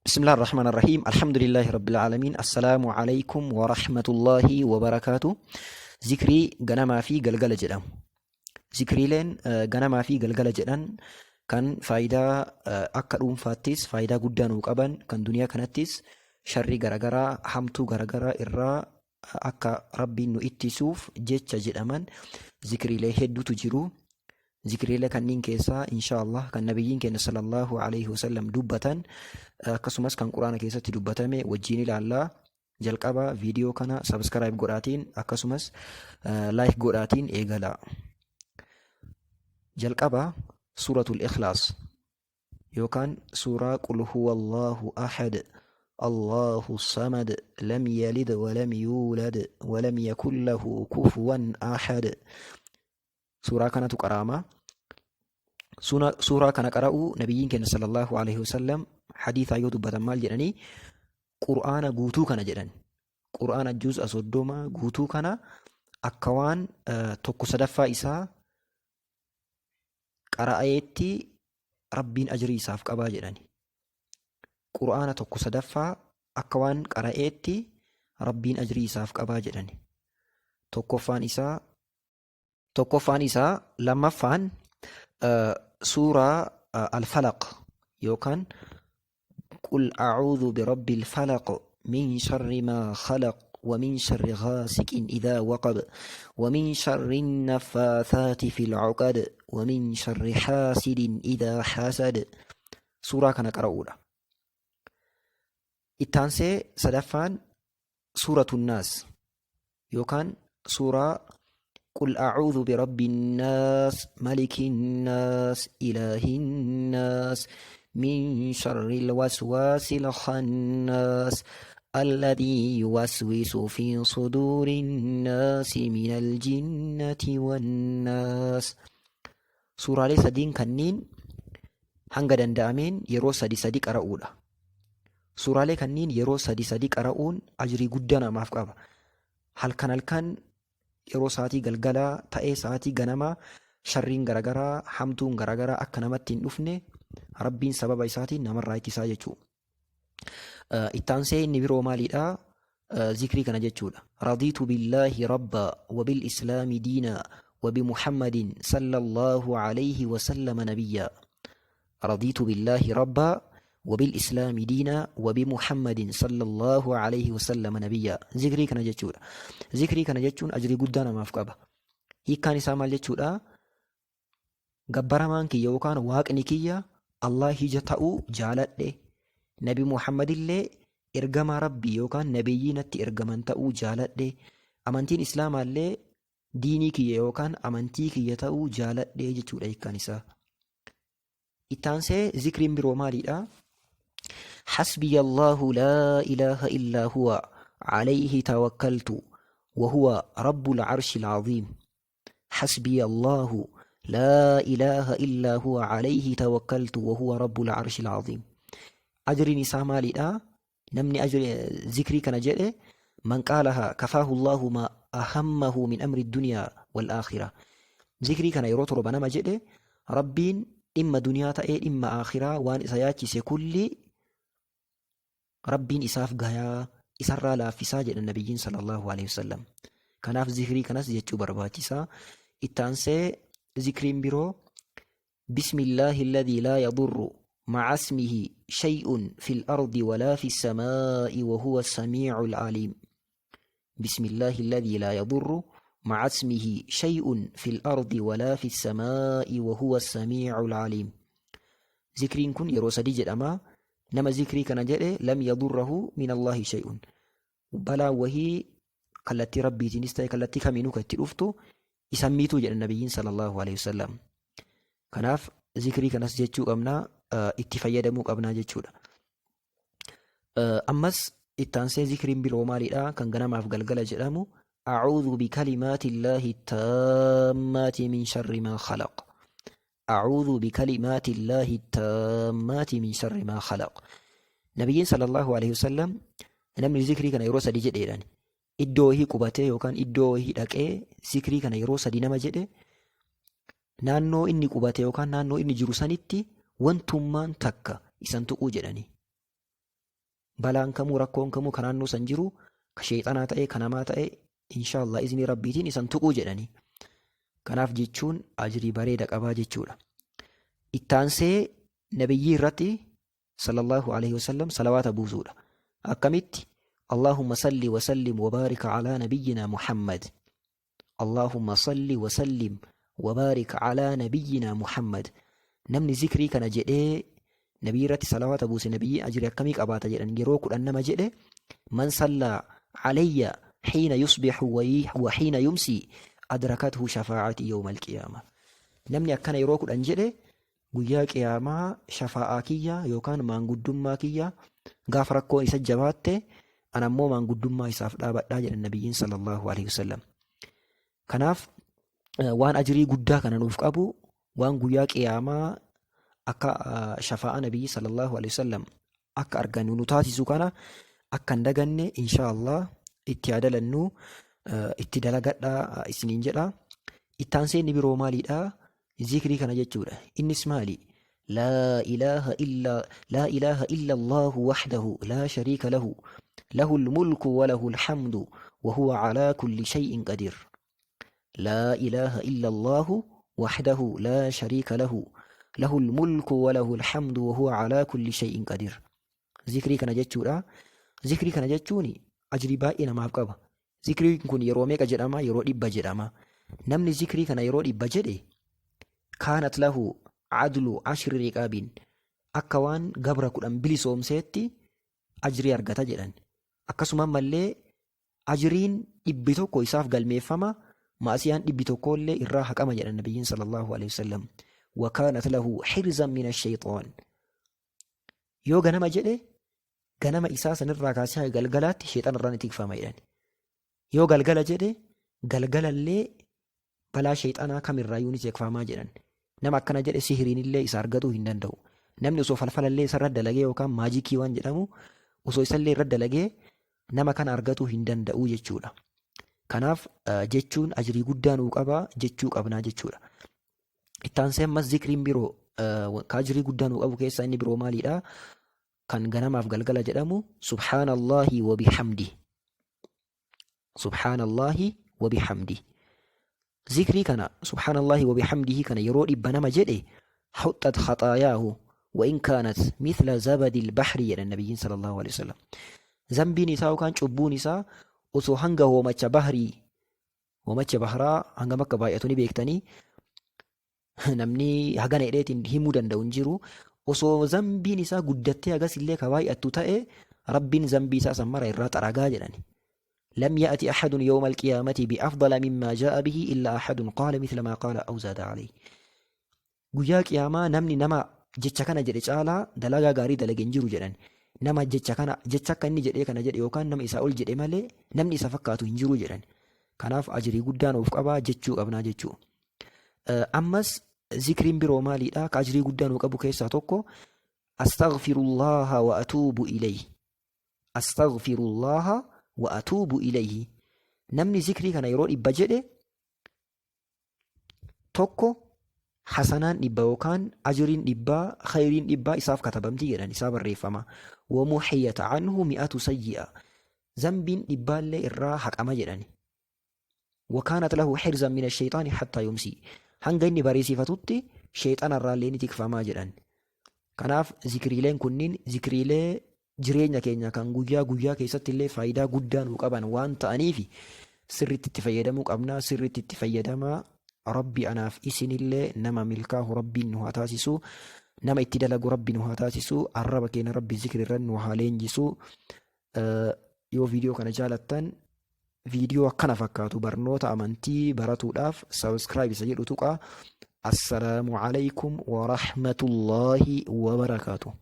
Bismillah ar-Rahman ar-Rahim. Alhamdulillahi Rabbil Aalamiin. Assalaamu alaykum wa rahmatullahi wa barakaatu. Zikrii ganamaa fi galgala jedhamu. Zikriileen ganamaa fi galgala jedhan kan faayidaa akka dhuunfaattis faayidaa guddaa nuu qaban, kan duniyaa kanattis sharrii garagaraa, hamtuu garagaraa irraa akka Rabbiin nu ittisuuf jecha jedhaman zikriilee hedduutu jiru. Zikriilee kanniin keessaa insha Allah kan nabiyyiin keenya sallallahu alaihi wasallam dubbatan, akkasumas kan Quraana keessatti dubbatame wajjiin ilaallaa. Jalqaba viidiyoo kana subscribe godhaatiin, akkasumas like godhaatiin eegala. Jalqaba Suuratul Ikhlaas yookaan suuraa Qul huwallahu ahad, Allahu samad, lam yalid walam yuulad walam yakun lahu kufuwan ahad. Suuraa kanatu qara'ama. Suuraa kana qara'uu nabiyyiin keenya sallallahu alaihi wasallam hadiisaa yoo dubbatan maal jedhanii? Qur'aana guutuu kana jedhan. Qur'aana juz'a 30 guutuu kana akka waan tokko sadaffaa isaa qara'eetti Rabbiin ajrii isaaf qabaa jedhani. Qur'aana tokko sadaffaa akka waan qara'eetti Rabbiin ajrii isaaf qabaa jedhani. Tokkoffaan isaa lammaffaan suuraa Al-Falaq yookaan Qul a'uudhu birabbil falaq, min sharri maa khalaq, wa min sharri ghaasiqin idhaa waqab, wa min sharri naffaathaati fil 'uqad, wa min sharri haasidin idhaa hasad. Suuraa kana qara'uudha. Ittaansee sadaffaan Suuratu Naas yookaan suuraa Qul a'uudhu birabbin naas, malikin naas, ilaahin naas, min sharril waswaasil khannaas, alladhii yuwaswisu fi suduurin naasi minal jinnati wannaas. Suuraalee sadiin kanniin hanga danda'ameen yeroo sadi sadi qara'uudha. Suuraalee kanniin yeroo sadi sadi qara'uun ajrii guddaa namaaf qaba. Halkan halkan yeroo sa'aatii galgalaa ta'ee sa'aatii ganamaa sharriin garagaraa, hamtuun garagaraa akka namatti hin dhufne Rabbiin sababa isaatiin namarraa ittisaa jechuudha. Ittaansee inni biroo maaliidha? Zikrii kana jechuudha. Radiitu billaahi rabba, wabil islaami diina, wabi Muhammadin sallallahu alayhi wasallama nabiyya. Radiitu billaahi rabba, wabil islaami diina, wabi Muhammadin sallallahu alayhi wasallama nabiyya. Zikrii kana jechuudha. Zikrii kana jechuun ajrii guddaa namaaf qaba. Hiikkaan isaa maal jechuudha? Gabbaramaan kiyya yookaan Waaqni kiyya Allah hija ta'uu jaaladhe. Nabi Muhammadillee ergamaa Rabbii yookaan nabiyyii natti ergaman ta'uu jaaladhe. Amantiin Islaamaallee diinii kiyya yookaan amantii kiyya ta'uu jaaladhe jechuudha hiikkaan isaa. Ittaansee zikriin biroo maaliidha? Hasbiya Allahu laa ilaaha illaa huwa, alayhi tawakkaltu, wa huwa rabbul arshil aziim. Hasbiya Allahu laa ilaaha illaa huwa, alayhi tawakkaltu, wa huwa rabbul arshil aziim. Ajriin isaa maaliidha? Namni zikrii kana jedhe, man qaalaha kafaahu Allahu ma ahammahu min amri dunyaa wal aakhirah. Zikrii kana yeroo 7 nama jedhe, Rabbiin dhimma duniyaa ta'ee dhimma aakhiraa waan isa yaachise kulli Rabbiin isaaf gayaa, isarraa laaffisaa jedhan nabiyyiin sallallahu alaihi wasallam. Kanaaf zikrii kanas jechuu barbaachisaa. Ittaansee zikriin biroo Bismillaahi alladhii laa yadurru ma'a ismihi shay'un fil ardi walaa fis samaa'i wa huwa samii'ul aliim. Bismillaahi alladhii laa yadurru ma'a ismihi shay'un fil ardi walaa fis samaa'i wa huwa samii'ul aliim. Zikriin kun yeroo sadi jedhama. Nama zikrii kana jedhe lam yadurrahu min Allaahi shay'un. Balaan wahii kallattii Rabbiitiinis ta'e kallattii kamiinuu kan itti dhuftu isan miituu jedhan nabiyyiin sallallahu alaihi wasallam. Kanaaf zikrii kanas jechuu qabna, itti fayyadamuu qabna jechuudha. Ammas ittaansee zikriin biroo maalidha? Kan ganamaaf galgala jedhamu A'uudhu bikalimaati Illaahi taammaati min sharri maa khalaq. A'uudhu bikalimaati Illaahi taammaati min sharri maa khalaq. Nabiyyiin sallallahu alaihi wasallam namni zikrii kana yeroo sadi jedheedhaan iddoo wahii qubatee yookaan iddoo wahii dhaqee zikrii kana yeroo sadi nama jedhe, naannoo inni qubate yookaan naannoo inni jiru sanitti wantummaan takka isan tuquu jedhani. Balaan kamuu rakkoon kamuu ka naannoo san jiru ka sheexanaa ta'e ka namaa ta'e inshaallah iznii rabbiitiin isan tuquu jedhanii. Kanaaf jechuun ajrii bareeda qabaa jechuudha. Ittaansee nabiyyii irratti sallallahu alaihi wasallam salawaata buusuudha. Akkamitti? Allahumma salli wa sallim wa baarik alaa nabiyyina Muhammad. Allahumma salli wa sallim wa baarik alaa nabiyyina Muhammad. Namni zikrii kana jedhee nabii irratti salawaata buuse nabiyyi ajrii akkamii qabaata jedhan yeroo 10 nama jedhe man sallaa alayya hiina yusbihu wa hiina yumsi adrakathu shafaa'ati yawma alqiyaama. Namni akkana yeroo 10 jedhe guyyaa qiyaamaa shafaa'aa kiyya yookaan maanguddummaa kiyya gaafa rakkoon isa jabaatte an ammoo maanguddummaa isaaf dhaabadhaa jedhan nabiyyiin sallallahu alaihi wasallam. Kanaaf waan ajrii guddaa kana nuuf qabu waan guyyaa qiyaamaa akka shafaa'aa nabiyyi sallallahu alaihi wasallam akka argannu nu taasisu kana akka hin daganne insha Allah itti haa dalannu itti dalagadhaa isiniin jedha. Ittaansee inni biroo maaliidha? Zikrii kana jechuudha. Innis maali? Laa ilaaha illa laa ilaaha illa Allahu wahdahu laa shariika lahu lahul mulku wa lahul hamdu wa huwa alaa kulli shay'in qadiir. Laa ilaaha illa Allahu wahdahu laa shariika lahu lahul mulku wa lahul hamdu wa huwa alaa kulli shay'in qadiir. Zikrii kana jechuudha. Zikrii kana jechuun ajrii baay'ee namaaf qaba. Zikriin kun yeroo meeqa jedhama? Yeroo 100 jedhama. Namni zikrii kana yeroo 100 jedhe kaanat lahu adlu ashri riqaabin akka waan gabra 10 bilisoomseetti ajrii argata jedhan. Akkasuma ammallee ajriin 100 isaaf galmeeffama ma'asiyaan 100 illee irraa haqama jedhan nabiyyiin sallallahu alaihi wasallam. Wa kaanat lahu hirzan min ash-shayxaan. Yoo ganama jedhe ganama isaa sanirraa kaasee haga galgalaatti sheexana irraa ni tikfama jedhan. Yoo galgala jedhe galgalallee balaa sheexanaa kamirraayyuu ni tikfamaa jedhan. Nama akkana jedhe sihiriinillee isa argatuu hin danda'u. Namni osoo falfalallee isarra dalagee yookaan maajikii waan jedhamu osoo isallee irra dalagee nama kana argatuu hin danda'u jechuudha. Kanaaf jechuun ajrii guddaa nuu qaba jechuu qabnaa jechuudha. Itti aansee ammas zikriin biroo ka ajrii guddaa nuu qabu keessaa inni biroo maaliidha? Kan ganamaaf galgala jedhamu subhaanallaahi wa bihamdi. Subhaanallaahi wa bihamdi. Zikrii kana subhaanallaahi wa bihamdihi kana yeroo 100 nama jedhe huxxat khaxaayaahu wa in kaanat mithla zabadil bahri jedhan nabiyyiin sallallahu alaihi wasallam. Zambiin isaa yookaan cubbuun isaa osoo hanga hoomacha bahrii Hoomachi bahraa hangam akka baay'atu ni beektanii namni hagana jedheetiin himuu danda'u hin jiru. Osoo zambiin isaa guddattee hagas illee ka baay'attu ta'e Rabbiin zambii isaa san mara irraa xaragaa jedhani. Lam ya'ti ahadun yawma alqiyaamati bi'afdala mimmaa jaa'a bihi illa ahadun qaala mithla maa qaala aw zaada alayhi. Guyyaa Qiyaamaa namni nama jecha kana jedhe caalaa dalagaa gaarii dalage hin jiru jedhan. Nama jecha kana jecha akka inni jedhee kana jedhe yookaan nama isaa ol jedhe malee namni isa fakkaatu hin jiru jedhan. Kanaaf ajrii guddaa nuuf qabaa jechuu qabnaa jechuu. Ammas zikriin biroo maaliidha? Ka ajrii guddaa nuu qabu keessaa tokko astaghfirullaha wa atuubu ilayhi. Astaghfirullaha wa atuubu ilayhi. Namni zikrii kana yeroo 100 jedhe tokko hasanaan 100 yookaan ajriin dhibbaa khayriin dhibbaa isaaf katabamti jedhan isaa barreeffama. Wamuhiyat anhu mi'atu sayyi'a zambiin dhibbaallee irraa haqama jedhani. Wakaanat lahu hirzan min ashayxaani hattaa yumsii hanga inni bariisifatutti sheexana irraallee ni tikfamaa jedhan. Kanaaf zikriileen kunniin zikriilee jireenya keenya kan guyyaa guyyaa keessatti illee faayidaa guddaa nuu qaban waan ta'aniif sirriitti itti fayyadamuu qabna sirriitti itti fayyadamaa rabbi anaaf isinillee nama milkaahu rabbiin nu haa taasisu nama itti dalagu rabbi nu haa taasisu arraba keenya rabbi zikri irra nu haa leenjisu yoo viidiyoo kana jaalattan viidiyoo akkana fakkaatu barnoota amantii baratuudhaaf subscribe isa jedhu tuqaa assalaamu alaikum wa rahmatullaahi wa barakaatuh.